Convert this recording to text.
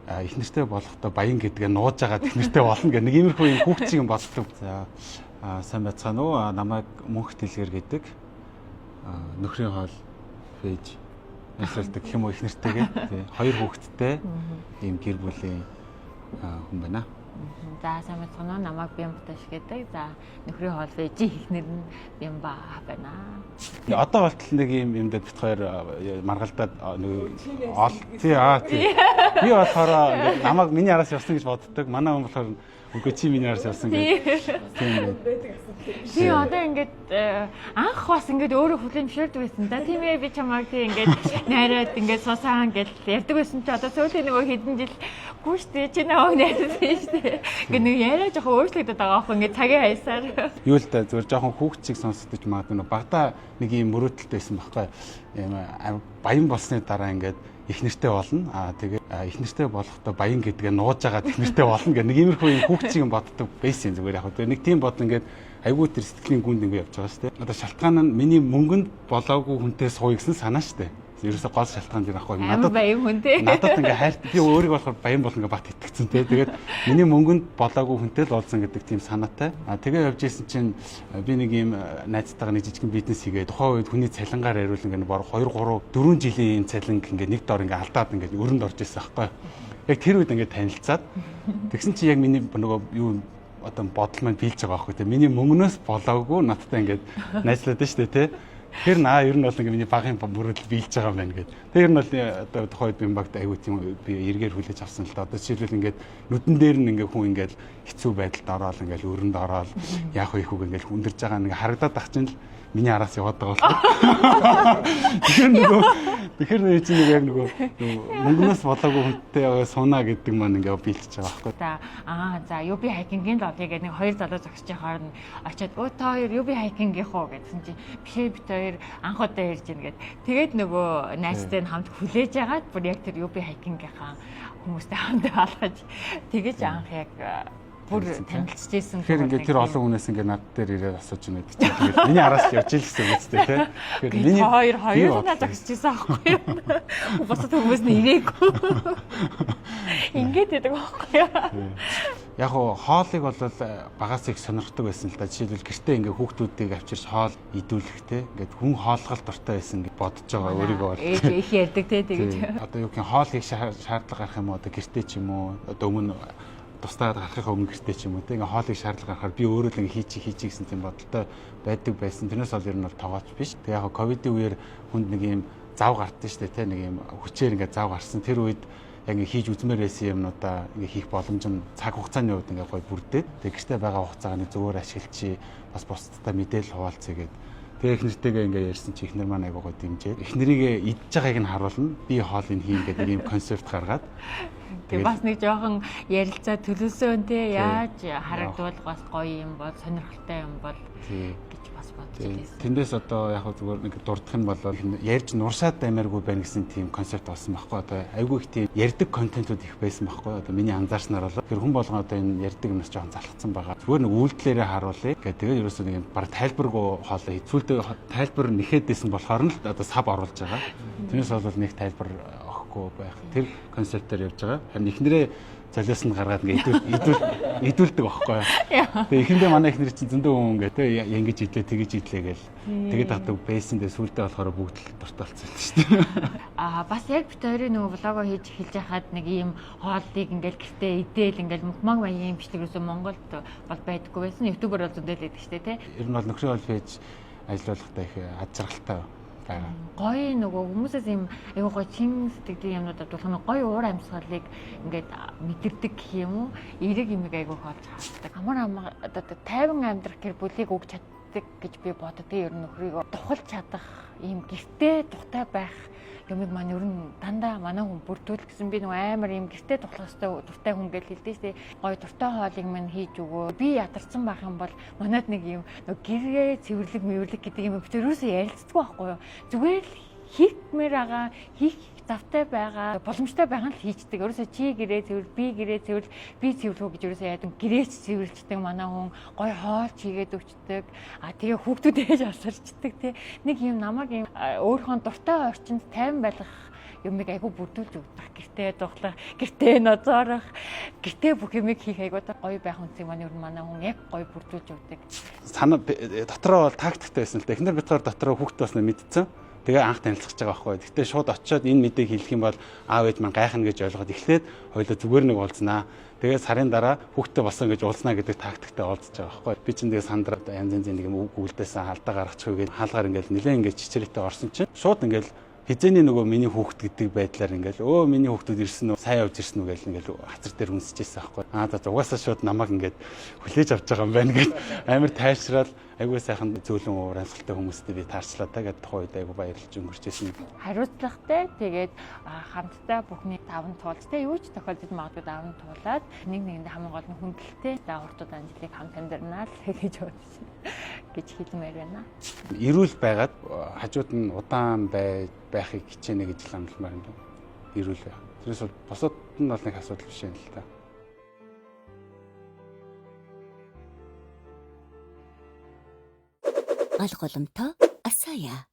Их нэртэй болохдоо баян гэдгээ нууж байгаа их нэртэй болно гэх нэг иймэрхүү юм хүүхчиг юм боддог. За, сайн байцгаана уу? Намайг Мөнх Дэлгэр гэдэг. Нөхрийн хоол page ажилладаг гэх юм уу, их нэртэйгээ. Тий. Хоёр хүүхэдтэй ийм гэр бүлийн хүн байна. За, сайн байцгаана уу? Намайг Бямбаташ гэдэг. За, нөхрийн хоол page ийн эхнэр нь Бямба байна. Одоо болтол нэг юм юмдад бит хоёр маргалдаад нэг ол тий аа тий. Би болохоор ингээд намайг миний араас явсан гэж боддог. Манай хүн болохоор үгүй, чи миний араас явсан гэж. Тийм байдаг асуудал. Тий, одоо ингээд анх бас ингээд өөрөө хүлээн зөвшөөрдөг байсан да. Тийм ээ, би чамайг тий ингээд найраад ингээд сусаан гэж ярьдаг байсан чи одоо сүүлийн нөгөө хэдэн жил гүү штэ, чи намайг найрсан штэ. Ингээд нэг яриа жоохон өөрчлөгдөд байгаа аахгүй, ингээд цагийн хаясаар. Юу л да, зүгээр жоохон хүүхд чиг сонсогдож магадгүй, нөгөө багада нэг юм мөрөөдөлтэй байсан байхгүй. Юм баян болсны дараа ингээд их нэртэй болно. Аа, тэгээ их нэртэй болохдоо баян гэдгээ нууж байгаа их нэртэй болно гэх нэг иймэрхүү юм хүүхд чиг юм боддог байсан зүгээр яг. Тэгээ нэг тийм бод ингээд айгүй тэр сэтгэлийн гүнд ингээд явж байгаа шүү дээ. Одоо шалтгаан нь миний мөнгөнд болоогүй хүнтэй сууя гэсэн санаа шүү дээ. Ерөөсө гол шалтгаан тэр ахгүй. Надад баян хүн те. Надад ингээ хайр, би өөрийгөө болохоор баян болно ингээ бат итгэцэн те. Тэгээд миний мөнгөнд болоогүй хүнтэй л уулзсан гэдэг тийм санаатай. А тэгээ явж исэн чинь би нэг юм найзтайгаа нэг жижигэн бизнес хийгээ. Тухайн үед хүний цалингаар хариулан ингээ баг 2 3 4 жилийн юм цалин ингээ нэг дор ингээ алдаад ингээ өрөнд орж исэн аахгүй. Яг тэр үед ингээ танилцаад тэгсэн чинь яг миний нөгөө юу одоо бодол маань биелж байгаа байхгүй те. Миний мөнгнөөс болоогүй надтай ингээд найзлаад нь шүү дээ те. Тэр наа ер нь бол ингээ миний багын мөрөөдөл биелж байгаа юм байна гэд. Тэр нь бол одоо тухайн үед би багт аягүй тийм би эргээр хүлээж авсан л да. Одоо жишээлбэл ингээд нүдэн дээр нь ингээ хүн ингээд хэцүү байдалд ороод ингээд өрөнд ороод яах вэ ихүүг ингээд хүндэрж байгаа нэг харагдаад ах чинь л миний араас яваад байгаа болохоор. Тэгэхээр нөгөө чинь нэг яг нөгөө мөнгнөөс болоогүй хүнтэй яваа сунаа гэдэг маань ингээ биелчихэж байгаа байхгүй. За, аа, за, UB hiking-ийн л олъё гэх нэг хоёр залуу зогсож байхаар нь очиод өө, та хоёр UB hiking-ийнх уу гэсэн чинь биш ээ, бит хоёр анх удаа ярьж гин гэд. Тэгээд нөгөө найзтай нь хамт хүлээж агаад бүр яг тэр UB hiking-ийнхаа хүмүүстэй хамт алхаж тэгэж анх яг бүр танилцчихсэн. Тэгэхээр ингээд тэр олон хүнээс ингээд над дээр ирээд асууж байна гэдэг чинь тэгээд миний араас л явж ил гэсэн үг үстэй тий. Тэгэхээр миний хоёр хоёулаа зогсож исэн аахгүй юу? Бусад хүмүүс нь ирээгүй. Ингээд байдаг аахгүй юу? Яг уу хоолыг бол багаас их сонирхдаг байсан л да. Жишээлбэл гэртээ ингээ хүүхдүүдийг авчирч хоол идүүлэх те. Ингээд хүн хоолгол дуртай байсан гэж бодож байгаа өөрийгөө бол. Ээж их ярьдаг те тэгэж. Одоо юу гэх юм, хоол хийх шаардлага гарах юм уу, одоо гэртээ ч юм уу, одоо өмнө тусдаа гарахынхаа өмнө гэртээ ч юм уу те, ингээ хоолыг шаардлага гарахаар би өөрөө л ингээ хийчих хийчих гэсэн тийм бодолтой байдаг байсан. Тэрнээс бол ер нь бол тогооч биш. Тэгээ яг ковидын үеэр хүнд нэг юм зав гартсан шүү дээ те, нэг юм хүчээр ингээ зав гарсан. Тэр үед яг ингээ хийж үзмээр байсан юмнуудаа ингээ хийх боломж нь цаг хугацааны хувьд ингээ гой бүрдээд, тэгээ гэртээ байгаа хугацаагаа нэг зөвөр ашиглачи, бас бусдтай мэдээлэл хуваалцъя гээд. Тэгээ их нэртэйгээ ингээ ярьсан чи эхнэр маань айгуу гой дэмжээд, эхнэрийгээ идж байгааг нь харуулна, би хоолыг хийн гэдэг нэг юм концепт гаргаад. Тэгээ бас нэг жоохон ярилцаа төлөвлөсөн те, яаж харагдвал бас гоё юм бол, сонирхолтой юм бол гэж бас бодож байсан. Тэндээс одоо яг зүгээр нэг дурдах юм бол ярьж нуршаад амиаргүй байна гэсэн тийм концепт болсон байхгүй. Одоо айгүй их тийм ярьдаг контентууд их байсан байхгүй. Одоо миний анзаарснаар бол тэр хүн болгон одоо энэ ярьдаг юмнаас жоохон залхацсан байгаа. Зүгээр нэг үйлдэлээрээ харуулъя гэх. Тэгээд ерөөсөө нэг юм баг тайлбаргүй хоолой хэцүүлдэг тайлбар нэхэд байсан болохоор нь л одоо сав оруулж байгаа. Тэрнээс бол нэг тайлбар өгөхгүй байх. Тэр концептээр явж байгаа. Харин эхнэрээ золиос нь гаргаад ингээ идүүл идүүлдэг байхгүй. Тэгээ эхэндээ манай эхнэр чинь зөндөө хүн ингээ тэ янгиж идлээ, тэгэж идлээ гээл тэгээд тадаг байсан. Тэгээ сүулдэ болохоор бүгд л дуртай болсон л шүү дээ. Аа, бас яг бит хоёрын нөгөө влого хийж эхэлж хахад нэг ийм хоолыг ингээл гэртээ идээл ингээл мукмаг маягийн бичлэг ерөөсөө Монголд бол байдаггүй байсан. Ютубер бол зөндөл байдаг шүү дээ тэ. Ер нь бол нөхрийн хоол page ажиллуулгатай их ад жаргалтай байгаа. Гоё нөгөө хүмүүсээс ийм айгуу гоё чин сэтгэлийн юмнууд авдаг нэг гоё уур амьсгалыг ингээд мэдэрдэг гэх юм уу? Эерэг юмыг айгуу их олж хардаг. Амар амар одоо тайван амьдрах гэр бүлийг өгч чаддаг гэж би боддог. Ер нь нөхрийгөө тухалж чадах ийм гэртээ тухтай байх юмыг маань ер нь дандаа манай хүн бүрдүүл гэсэн, би нөгөө амар ийм гэртээ тухлах хэвээр дуртай хүн гэж хэлдэг шүү дээ. Гоё дуртай хоолыг минь хийж өгөө. Би ядарсан байх юм бол манад нэг юм нөгөө гэрээ цэвэрлэг мэвэрлэг гэдэг юм бид ерөөсөө ярилцдаггүй байхгүй юу. Зүгээр л хийхмээр байгаа, хийх завтай байгаа, боломжтой байгаа нь л хийждэг. Ерөөсөө чи гэрээ цэвэрлэл, би гэрээ цэвэрлэл, би цэвэрлэх үү гэж ерөөсөө яадаг. Гэрээч цэвэрлждэг манай хүн, гоё хоол чигээд өгчдөг. А тэгээ хүүхдүүд ээж асарчдаг тий. Нэг юм намайг юм өөрийнхөө дуртай орчинд тайван байлгах юмыг айгүй бүрдүүлж өгдөг. Гэртээ дуглах, гэртээ нозоорох, гэртээ бүх юмыг хийх айгүй гоё байх үнцийг маань ер нь манай хүн яг гоё бүрдүүлж өгдөг. Санаа дотроо бол тактиктай байсан л да. Эхнэр битгаар дотроо хүүхэд болсноо мэдсэн. Тэгээ анх танилцж байгаа байхгүй. Гэхдээ шууд очиод энэ мэдээг хэлэх юм бол аав ээж маань гайхна гэж ойлгоод эхлээд хоёулаа зүгээр нэг уулзнаа. Тэгээ сарын дараа хүүхдтэй болсон гэж уулзнаа гэдэг тактиктэй уулзж байгаа байхгүй. Би чинь тэгээ сандраа янз янзын нэг юм үг үлдээсэн алдаа гаргачих үгээд хаалгаар ингээл нилээн ингээд чичрээтэй орсон чинь шууд ингээл хизээний нөгөө миний хүүхэд гэдэг байдлаар ингээл өө миний хүүхдүүд ирсэн үү, сайн явж ирсэн үү гэл ингээл хацар дээр үнсэжсэн байхгүй. Аа за угаасаа шууд намайг ингээд хүлээж авч байгаа юм байна гэд амар тайвшрал айгүй сайхан зөөлөн уур амьсгалтай хүмүүстэй би таарчлаа та гэд тухайн үед айгүй баярлж өнгөрч байсан. Хариуцлагатай, тэгээд хамтдаа бүхний таван туулж тэ юу ч тохиолдож магадгүй даван туулаад нэг нэгэндээ хамгийн гол нь хүндэлтэй за урт удаан жилийг хамт амьдрнаа л гэж бодож гэж хэлмээр байна. Эрүүл байгаад хажууд нь удаан байхыг хичээнэ гэж амламаар юм байна. Эрүүл байх. Тэрээс бол бусад нь бол нэг асуудал биш юм л та. Гал голомтоо Асая.